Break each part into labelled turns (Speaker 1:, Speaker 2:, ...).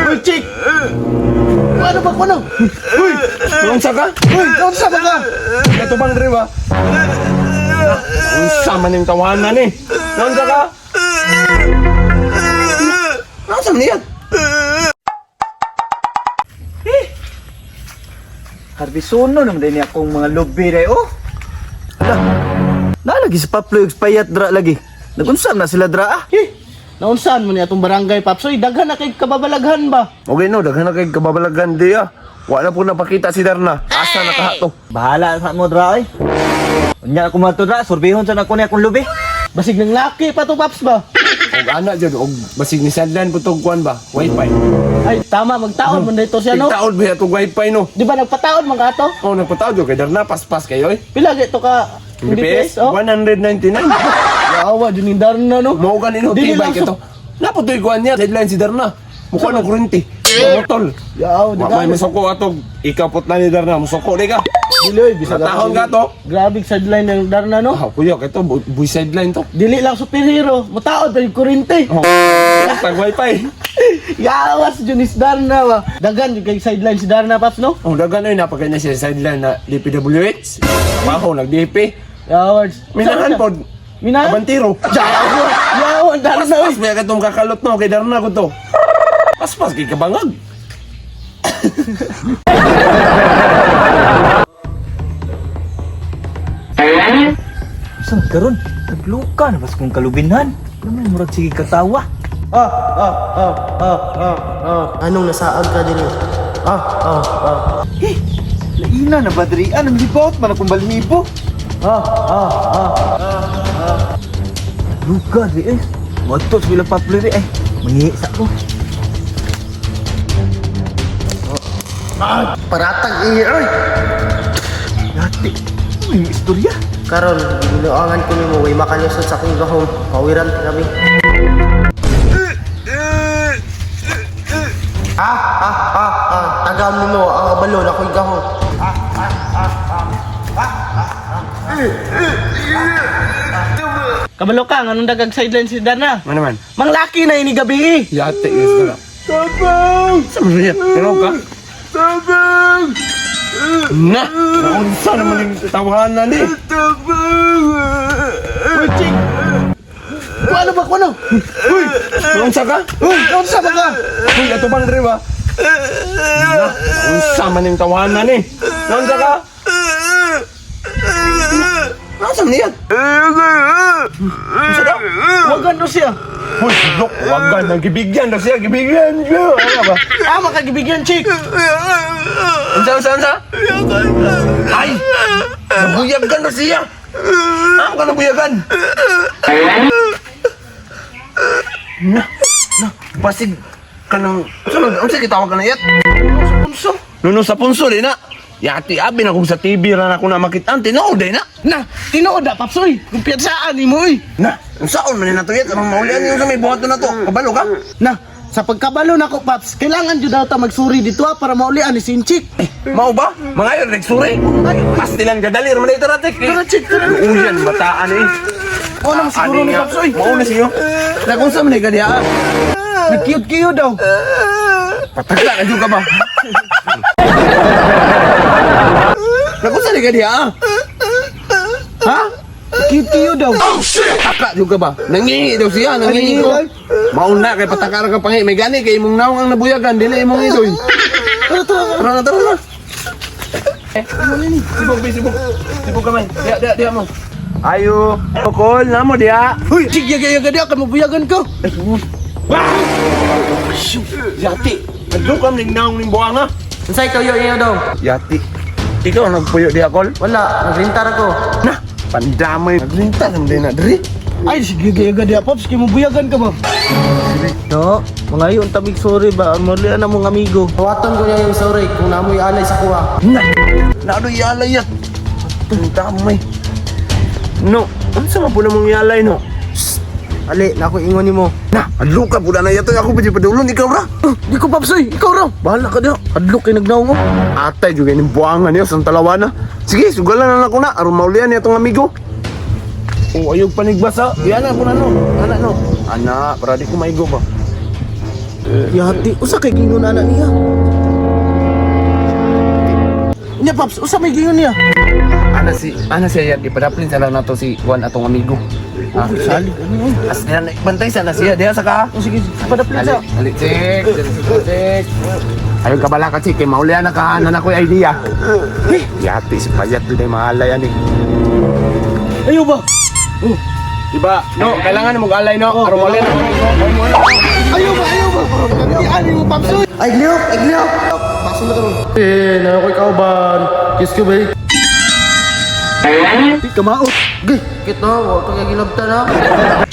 Speaker 1: Uy, chick! Ano ba kuno? Uy!
Speaker 2: Unsa ka?
Speaker 1: Uy, unsa ba ka?
Speaker 2: Katubang diri ba? Unsa man yung tawanan ni? Unsa ka? Unsa man niya?
Speaker 3: Harbisono naman din akong mga lubi re oh. Ala. Nalagi sa Paplo payat dra lagi. Nagunsam na sila dra ah.
Speaker 1: Eh, naunsaan mo niya atong barangay, Paps? Uy, daghan na kay kababalaghan ba?
Speaker 2: Okay no, daghan na kay kababalagan di ah. Wala po napakita si Darna. Asa na kaha to?
Speaker 3: Bahala sa mo dra oy. Unya ako mga dra, sorbihon sa nako niya akong lubi.
Speaker 1: Basig ng laki pa to, Paps ba?
Speaker 2: Og ana jud og basig ni sadlan po tog kuan ba? Wifi.
Speaker 1: Ay, tama, magtaon man dito siya, no?
Speaker 2: Tigtaod ba itong wifi no?
Speaker 1: Di ba nagpataon man ka to?
Speaker 2: Oh, nagpataod jud kay Darna paspas kayo oy.
Speaker 1: Pila gito ka?
Speaker 2: BPS
Speaker 1: oh?
Speaker 2: 199.
Speaker 1: Yawa, dyan yung Darna, no?
Speaker 2: Mao gani no
Speaker 1: Dili
Speaker 2: tibay
Speaker 1: lang
Speaker 2: kito. Naputoy kuan niya deadline si Darna. Mukha ng kurente. Motol.
Speaker 1: Yaw, di
Speaker 2: Wa
Speaker 1: ba?
Speaker 2: may masuko atog ikapot na ni Darna musuko di ka.
Speaker 1: Dili, oy, bisag ako,
Speaker 2: Natahon
Speaker 1: dili.
Speaker 2: ka to.
Speaker 1: Grabe sideline ng Darna, no?
Speaker 2: Ah, kuya kito boy sideline to.
Speaker 1: Dili lang superhero, mutaod pa yung kurente.
Speaker 2: Oh. Tag wifi.
Speaker 1: Yawas dyan is Darna ba? Dagan yung kay sideline si Darna, Paps, no?
Speaker 2: Oh, dagan oy napakanya siya sideline na DPWH. Trabaho nag DP.
Speaker 1: Yawas.
Speaker 2: Minahan pod.
Speaker 1: Minahan?
Speaker 2: Abantiro.
Speaker 1: Yawa! Yawa, ang Darna, oy!
Speaker 2: Paspas may katong kakalot no kay Darna ko to. Paspas kay kabangag.
Speaker 3: Saan karon? Nagluka na bas kong kalubinhan. Naman murag sige katawa.
Speaker 4: Anong nasaag ka diri? Ah, ah, ah.
Speaker 3: Eh, laina na ba diri? Anong libaot man akong balhibo?
Speaker 4: Ah, ah, ah.
Speaker 3: Luka diri eh. Wadto sa ilang Paplo diri eh. Mangihi sa ko.
Speaker 4: Paratag ihi oy.
Speaker 3: Dati, ano yung istorya?
Speaker 4: Karon ginuangan ko nimo way makalusot sa akong gahom. Pawiran ta kami. Ah, ah, ah, ah. Tagam nimo ang kabalo na ako'y gahom.
Speaker 1: Kabalo ka, anong dagag sideline si Darna?
Speaker 2: Ano man?
Speaker 1: Manglaki na ini gabi eh.
Speaker 2: Yate is na. Tabang! Sa man niya? Pero ka? Tabang! Na! Unsa naman yung tawanan ni? Tabang!
Speaker 1: Uy, chick! Ano ba kuno? Uy!
Speaker 2: Unsa ka?
Speaker 1: Uy, unsa ba ka?
Speaker 2: Uy, ato bang diri ba? Na, unsa man yung tawanan ni? Unsa ka? Unsa man niya? Unsa daw?
Speaker 1: Wagan do siya.
Speaker 2: Uy, look, wagan nang gibigyan daw siya, gibigyan siya. Ano ba?
Speaker 1: Ah, makagibigyan, chick!
Speaker 2: Unsa, unsa, unsa? Ay! Nabuyagan daw siya! Amo ka nabuyagan? Na, na, basig ka ng... Unsa, man- unsa gitawag ka na yat?
Speaker 1: Punso!
Speaker 2: Nuno sa punso di na. Yati abi na kung sa TV ra na ako na makitaan, tinuod di na.
Speaker 1: Na, tinuod na, Paps, uy! Kumpiyansaan ni mo, uy!
Speaker 2: Na, unsaon man ni nato yat, ang maulian yung sa may buhaton na to. Kabalo ka?
Speaker 1: Na, sa pagkabalo nako, Paps, kailangan jud daw ta magsuri dito ah, para maulian ni Sinchik.
Speaker 2: Eh, mao ba? Mga ayon nagsuri. Pastilan ka dali, man ito natin.
Speaker 1: Tara, chick, tara.
Speaker 2: Uyan, bataan eh.
Speaker 1: O naman siguro ni Paps, uy.
Speaker 2: Mao na siyo. Na kung sa man ni kadiya.
Speaker 1: Nagkiyod-kiyod daw.
Speaker 2: Patagla na jud ka ba? Na kung sa ni kadiya? Ha?
Speaker 1: Nagkiyod-kiyod daw.
Speaker 2: Taka jud ka ba? Nangingi daw siya, nangingi ko. Mauna kay patakara ka pangi, may gani kay imong naong ang nabuyagan, dili imong idoy.
Speaker 1: Tara, tara.
Speaker 2: Tara na, tara na. Eh, sibog, be, sibog. Sibog kamay. Diya, diya, diya mo. Ayo, okol, namo diya.
Speaker 1: Uy, chick, yaga-yaga diya, kay mabuyagan ka.
Speaker 2: Yati, nagdukam ning naong ning buwanga.
Speaker 4: Unsay kayo iyo daw?
Speaker 2: Yati. Ikaw ang nagpuyo diya, kol.
Speaker 4: Wala, nagrintar ako.
Speaker 2: Na, pandamay. Naglinta lang din na, diri.
Speaker 1: Ay, sige, yaga diya, Paps, kay mabuyagan ka ba? No, mga yun, tamig sorry ba? Maulian na mong amigo.
Speaker 4: Hawaton ko niya yung sorry kung namoy alay sa kuha.
Speaker 2: Na, naano yalay yat. Pandamay. No, unsa man po namang yalay, no?
Speaker 4: Ali, na ako ingon nimo.
Speaker 2: Na, adlo ka po na yato. Ako pa di padulon, ikaw ra.
Speaker 1: Di ko, Paps, uy. Ikaw raw. Bahala ka diya. Hadlok kay nagnaong, oh.
Speaker 2: Atay, juga ni buwangan niyo, sa talawana. Sige, sugalan na ako na. Aron maulian niya itong amigo. Oh, ayog panigbasa. Yan ako na no. Ana no. Ana, para di ko maigo ba.
Speaker 1: Yati, usa kay gingon ana niya. Nya, Paps, usa may gingon niya.
Speaker 2: Ana siya yan, ipadaplin sa lang nato si Juan atong amigo. Ha?
Speaker 1: Salig ano yun?
Speaker 2: As niya, bantay sana siya, diha sa ka.
Speaker 1: Oh, sige, padaplin sa.
Speaker 2: Ali, ali, check, check, check. Ayun ka bala ka, check, kay maulian na ka, ana na ko'y idea. Yati, si Payat, doon ay mahalay, ani.
Speaker 1: Ayo ba?
Speaker 2: Diba? No, kailangan mo alay no. Aron maulian na ko.
Speaker 1: Ayo ba? Ayo ba? Di ani mo, Paps. Oy.
Speaker 4: Ay, liok! Ay, liok!
Speaker 1: Paso na karon.
Speaker 5: Eh, na ako'y kauban. Kiss ko ba?
Speaker 1: Di kamaot.
Speaker 4: Gay, kit no, wa pa kay gilabtan ha.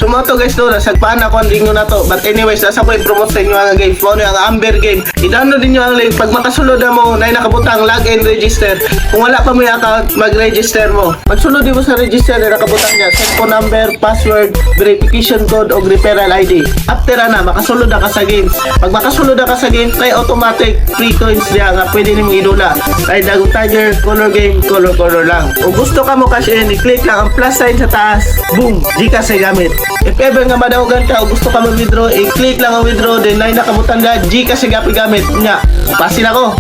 Speaker 1: So mga to guys, no, nasagpaan ako ang inyo na to. But anyways, nasa ko i-promote sa inyo ang games. Mao ni ang Amber Game. I-download ninyo ang link. Pag makasulod na mo, na nakabutang login register. Kung wala pa mo yung account, mag-register mo. Pagsulod mo sa register, na nakabutang niya, cellphone number, password, verification code, o referral ID. After na, makasulod na ka sa games. Pag makasulod na ka sa games, ay automatic free coins niya nga pwede nimong idula. Ay Dago Tiger, color game, color color lang. O gusto ka mo cash in, i-click lang ang plus sign sa taas. Boom! Gcash ay gamit. If ever nga madaogan ka o gusto ka mag-withdraw, i-click lang ang withdraw, then ay nakabutan na Gcash ay gamit. Nga, pasin ako.